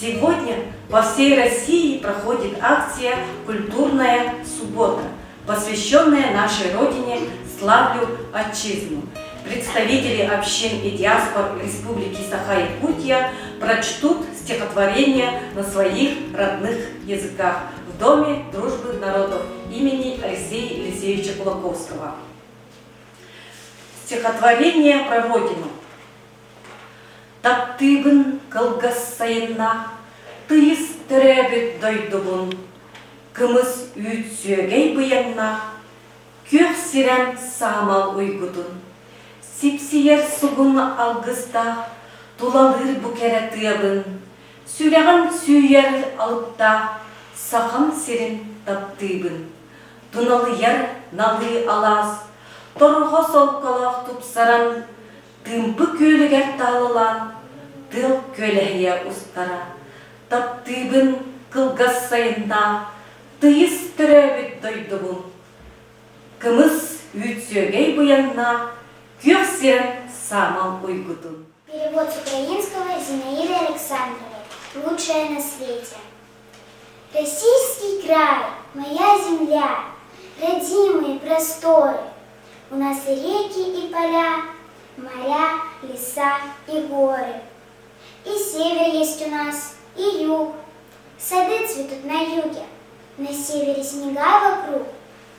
Сегодня по всей России проходит акция «Культурная суббота», посвященная нашей Родине «Славлю Отчизну». Представители общин и диаспор Республики Саха-Якутия прочтут стихотворения на своих родных языках в Доме дружбы народов имени Алексея Елисеевича Кулаковского. Стихотворение про Родину. Таптыыбын кылгас сайыннаах тыйыс төрөөбүт дойдубун, кымыс үүт сүөгэй быйаҥнаах күөх сирэм саамал уйгутун, сипсийэр сугун алгыстаах тулалыыр бу кэрэ тыабын, сүрэҕим сүүйэр алыптаах Сахам сирин таптыыбын. Туналыйар налыы алаас, торҕо солколоох тупсаран Тыымпы күөлүгэр таалалаан, тыал күөлэһийэ устара, таптыыбын кылгас сайыннаах тыйыс төрөөбүт дойдубун, кымыс үүт сүөгэй быйаҥнаах күөх сирэм саамал уйгутун. Перевод с украинского Зинаиды Александровой «Лучшая на свете». Российский край, моя земля, родимые просторы, У нас и реки, и поля, моря, леса и горы. И север есть у нас, и юг. Сады цветут на юге, на севере снега вокруг,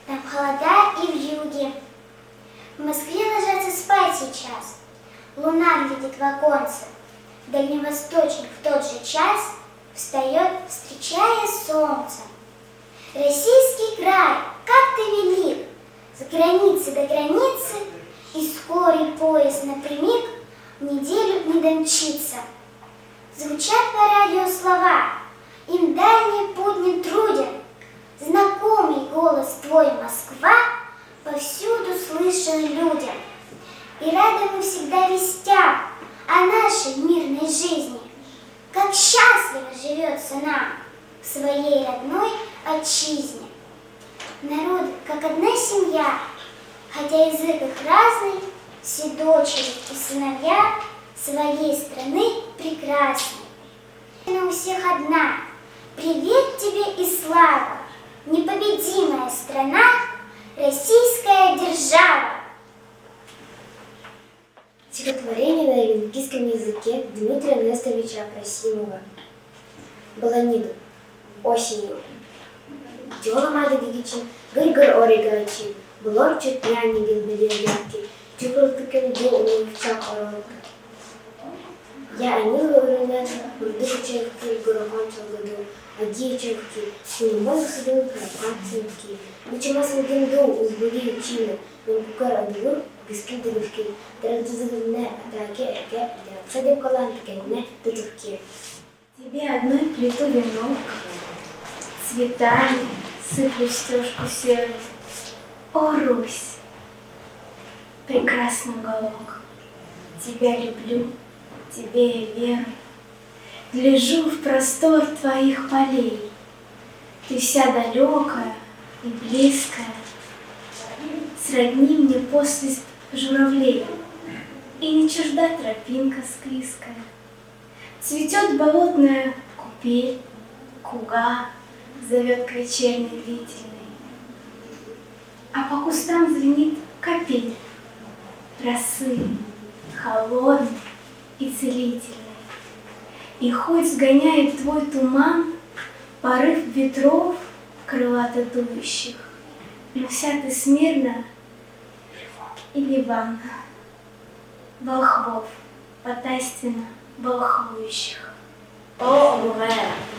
там холода и вьюги. В Москве ложатся спать сейчас, луна глядит в оконце. Дальневосточник в тот же час встает, встречая солнце. Российский край, как ты велик! С границы до границы и скорый поезд напрямик в неделю не домчится. Звучат по радио слова, им дальний путь не труден. Знакомый голос твой, Москва, повсюду слышен людям. И рады мы всегда вестям о нашей мирной жизни. Как счастливо живется нам в своей родной отчизне. Народ, как одна семья, хотя язык их разный, все дочери и сыновья своей страны прекрасны. Она у всех одна. Привет тебе и слава, непобедимая страна, российская держава. Стихотворение на эвенкийском языке Дмитрия Несторовича Апросимова. Баланиду. Осенью. Дьоломады дигичи, гыргыр оригачи, булор чөтняни гилбелерятки, чукрылтыкен бу улувчак оролка. Я анил өрүнэн үрдүк үчэхки горохон чалгыду, аги үчэхки, кунумас усудун карапан сынки, учимас ылгынду узбуги учина, нумкукар адылур, гыскил дыгыхки, дарагдызыгынна атааке эке, дякса деп калаан тикэннэ тутухки. Тебе одной плету венок, Цветами сыплю стежку серую. О, Русь, прекрасный уголок, Тебя люблю, тебе я верю. Гляжу в простор твоих полей, Ты вся далекая и близкая, Сродни мне посвист журавлей, И не чужда тропинка склизкая. Цветет болотная купель, куга Зовет к вечерней длительной. А по кустам звенит капель Росы холодной и целительной. И хоть сгоняет твой туман Порыв ветров крылато дующих, Но вся ты смирно и Ливан, Волхвов потайственно волхвующих. О омуга,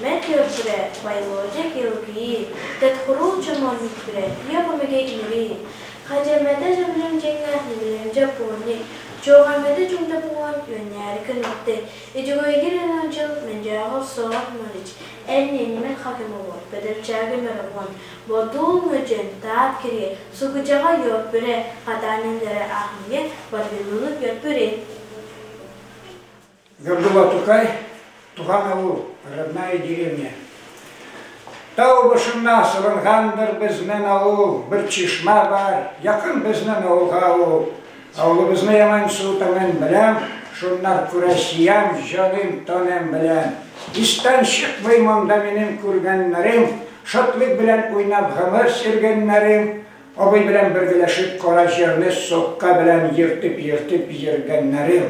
Метеорпре, Байлоджа Килги, Тетхурул Чомонникпре, Йопомеге Инри, Хаджамеде Жамлюмджинга Нимлемджа Пурни, Чоҕамеде Чуҥдапуган Үөннээри кэлбитте, Ичигойгир Ынчыл Менжааҕа Соох Морич, Эн Нинимен Хакимовор, Бэдэрчээгэ Мөрөгөн, Бодуул Мөдьөн, Таат Кириэ, Сугудьаҕа Йорпүрэ, Хатаанендэрэ Аахмигэ, Барбилылык Йорпүрэ. Габдулла Тукай, Тухан аул, родная деревня. Тау башына сылынғандыр безнең авыл, бер чишмә бар, якын безнең авылга ул. Авылыбызны яман су таңын беләм. Шуннан күрә сөям җаным, таным белән. Истән чыкмый монда минем күргәннәрем, Шатлык белән уйнап гомер сөргәннәрем, Абый белән бергәләшеп кара җирне сокка белән ертып-ертып йөргәннәрем.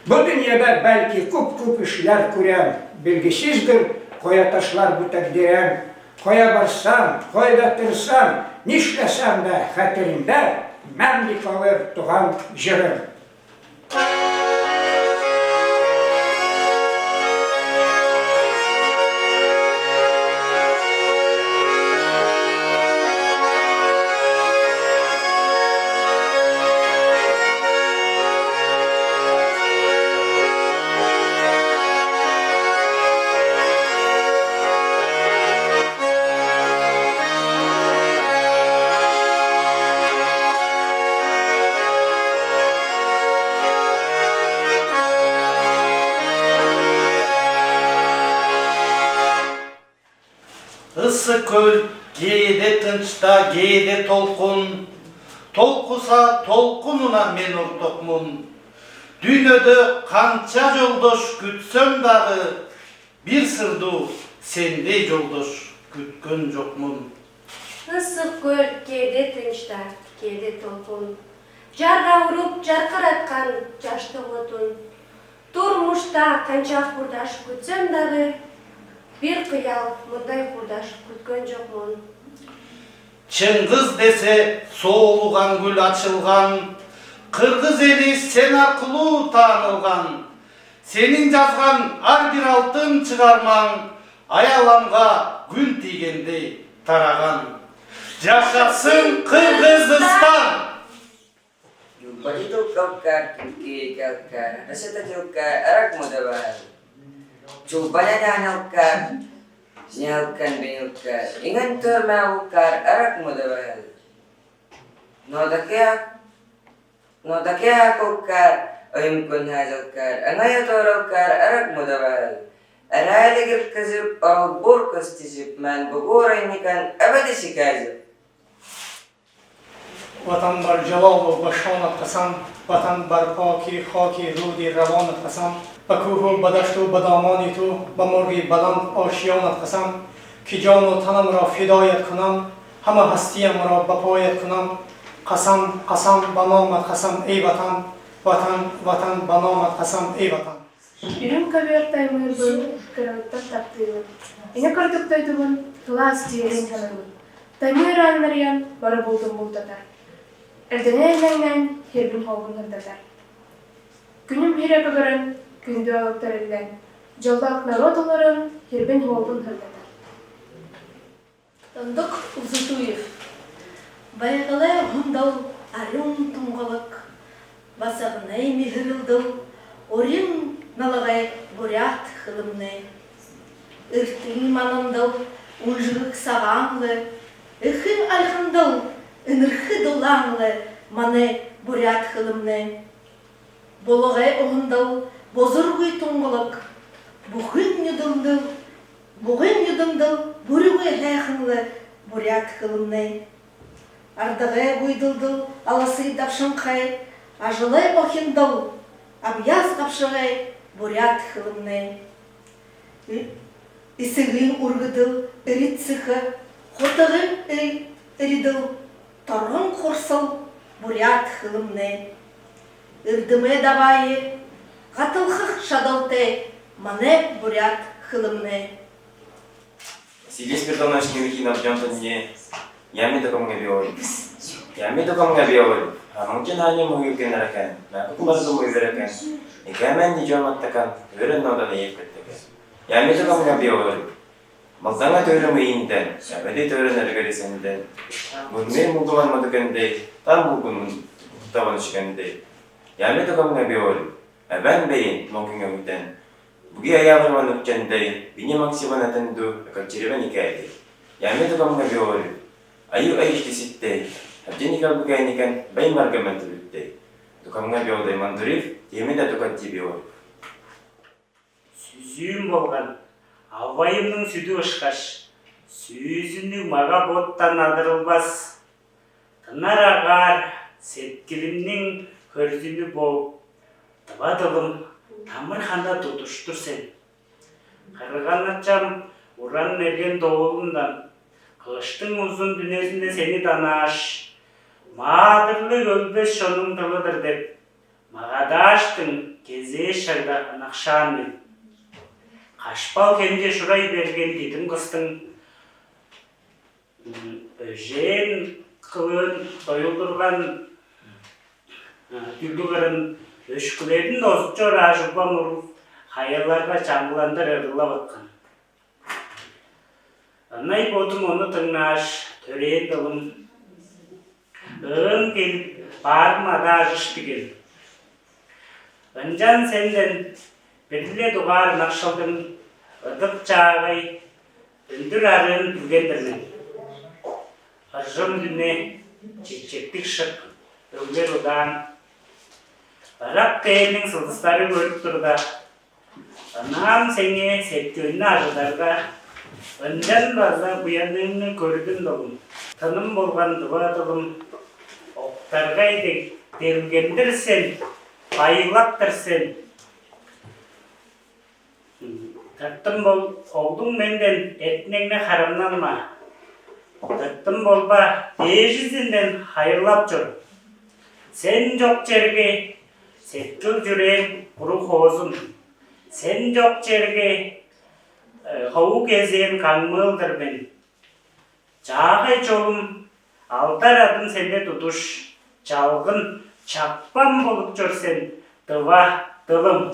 Бу дөньяда, бәлки, күп-күп эшләр күрәм, Билгесездер, кая ташлар бу тәкъдирем. Кая барсам, кайда торсам, нишләсәм дә, хәтеремдә мәңге калыр туган җырым. Ысык-Көл кээде тынчта, кээде толкун, Толкуса толкунуна мен ортокмун. Дүйнөдө канча жолдош күтсөм дагы, Бир сырдуу сендей жолдош күткөн жокмун. Ысык-Көл кээде тынчта, кээде толкун, Жарга уруп жаркыраткан жаштык отун. Турмушта канча курдаш күтсөм дагы, Бир кыял мындай курдаш күткөн жокмун. Чыңгыз десе соолуган гүл ачылган, Кыргыз эли сен аркылуу таанылган. Сенин жазган ар бир алтын чыгармаң аяламга күн тийгендей тараган. Жашасын Кыргызстан! Юлбадитылкалкар, килкейкалкар, Асататилкар, аракмудавар. Чулбаняняналкар, Нялкан бенилкар, Инган тормаулкар, аракмудавар. Нодакеа Нодакеакулкар, Оймкунхазалкар, Анаyaторалкар, аракмудавар. Аралигир кызып, Оролбур костизип, Ман бугурайникан, Абадисиказип. Ватан бар ҷалол ва ба шонат қасам, Ватан бар поки хоки руди равонат қасам, Ба кӯҳу ба дашту ба домони ту, Ба мурғи баланд ошёнат қасам, Ки ҷону танамро фидоят кунам, Ҳама ҳастиямро ба поят кунам, Қасам, қасам ба номат қасам, эй Ватан, Ватан, Ватан ба номат қасам, эй Ватан. Үрүҥ көбүөр таймыырбын кырабыттан таптыыбын, Ийэ курдук дойдубун кылаас дьиэлин саныыбын, Таймыыр ааннарыйан бары булдум бултатар, Эрдэнэ элэҥнээн сирбин холбун сырдатар. Күнүм сирэ көбөрөн, күндү алыптар иллэн, Дьоллоох норуот олорон сирбин холбун сырдатар. Тондук Узутуев Байҕалай уһундал арыҥ туҥҕалык, Басаҕынай миһырылдыл орин налаҕай бурят хылымны. Ыртыҥ манандал унжыгык саҕаанлы, Ыхын альхындал ынырхы дыллаанлы маны бурят хылымны. Болоҕай уһундал бозургуй туҥҕалык, Бухын ньудундул Бугун юдундул буругу хэхынлы бурят хылымнай. Ардыгы буйдылдыл аласы дапшынхай, ажылай охиндыл абьяз капшыгай бурят хылымнай. Исыгын ургыдыл ырит сыхы, хотыгын ыридыл торун хурсыл бурят хылымнай. Ырдымы давайы, Хатылхых шадалте, мане бурят хылымны. Василий Спиридонович Киркинов Ями докумга Ями докумга биоли. Амунча нани мугилгенерeken, мякукмарду муйверекен, икәмән нижоматтакан, өрен нодан иеппеттекен. Ями докумга биоли. Малдаҥа төрүм ыйынтэн, эбэди төрүн эргэрисэндэн, мунней мулгуман мадыкэндэй, тар мулгун табан үчүгэндэй. Ями докумга биоли. Эбэн бэйин моҥкүҥ Буги аявырман үкчэндэй, бини Максиман этэнду, экальчирибэн икээди. Ями докумга биоли. Аю айыштиситтей, Абденикал букайникан бай маргаман түбүттей. Дукамга биодай мандурив, теми да тукатти био. Сүзүүм болган, Абайымдын сүтү ышкаш, Сүүзүнүк мага боттан адырылбас. Тынар агаар, сеткилимниң хөрзүнү боо. Тыва тылым тамыр ханда тутуштур сен. Кырганычам уран мерген доолундан, кыштың узун дүниесинде сени танааш, маадырлык өлбөс шонуң тылыдыр деп, Магадаштың кезээ шарда ынакшаан мен. Кашпал кемде шурай берген дидим кыстың Өжен кылын тоюлдурган түлдүгөрүн өшкүлерин озуччу ыраажылбам уруп, хайаларга чаңгыландар ырылап аткан. Ынай ботум ону тыңнааш, төрээн тылым Ыым келип баарым адаажыш деген. Ынжан сенден бириле дугаар ынакшылдың ыдык чаагай Үндүр арыын түргендирмин. Ыржым дүнэ, чэпчэктик шык, өҥгөр удаан. Ырап кэйэлиҥ сылдыстары көрүп турда. Ынаан сэҥиэ сэттиөннэ ажыдарга, ынньан база буйаныыҥҥа көрдүм долум, тыным булган дыба тылым, октаргай дэргендир сен, байылаптыр сен, Таттым бол оҕдуҥ менден этнеңне харамнанма. Таттым болба тээжизинден хайырлап жүр. Сен жоқ жерге сеткіл жүрем куру хоозум. Сен жоқ жерге хоу кезен қаңмылдыр мен. Жаагай жолум алдар адым сенде тутуш, жалгын чаппан болуп жүрсен тыва тылым.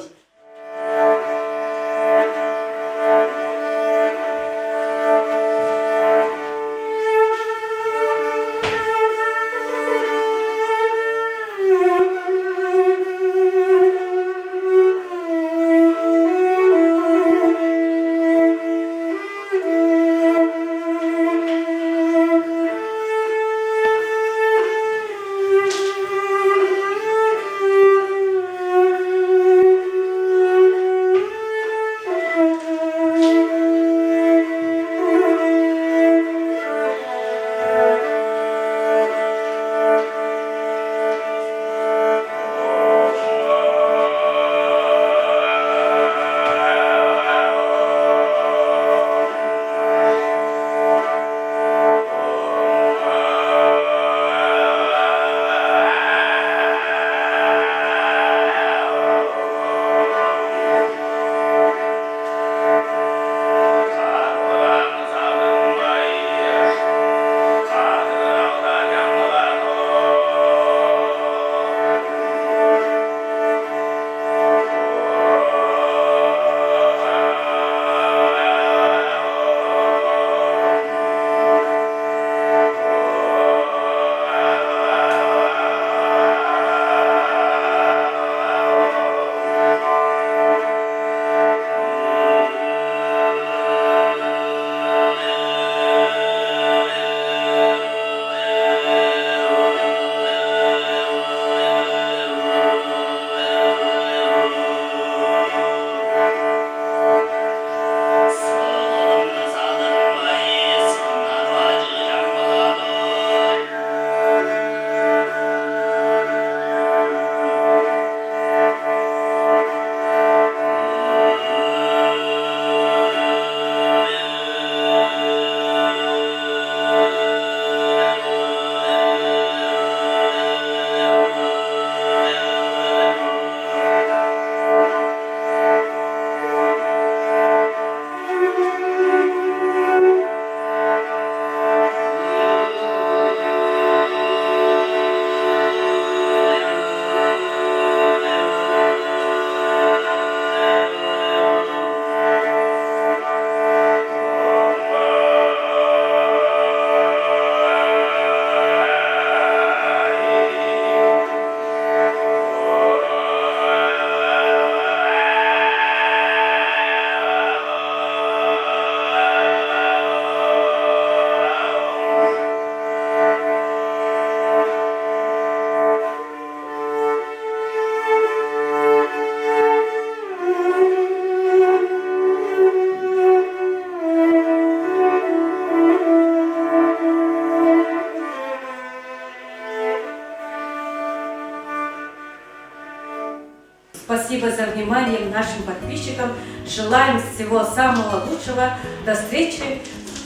Спасибо за внимание нашим подписчикам. Желаем всего самого лучшего. До встречи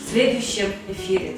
в следующем эфире.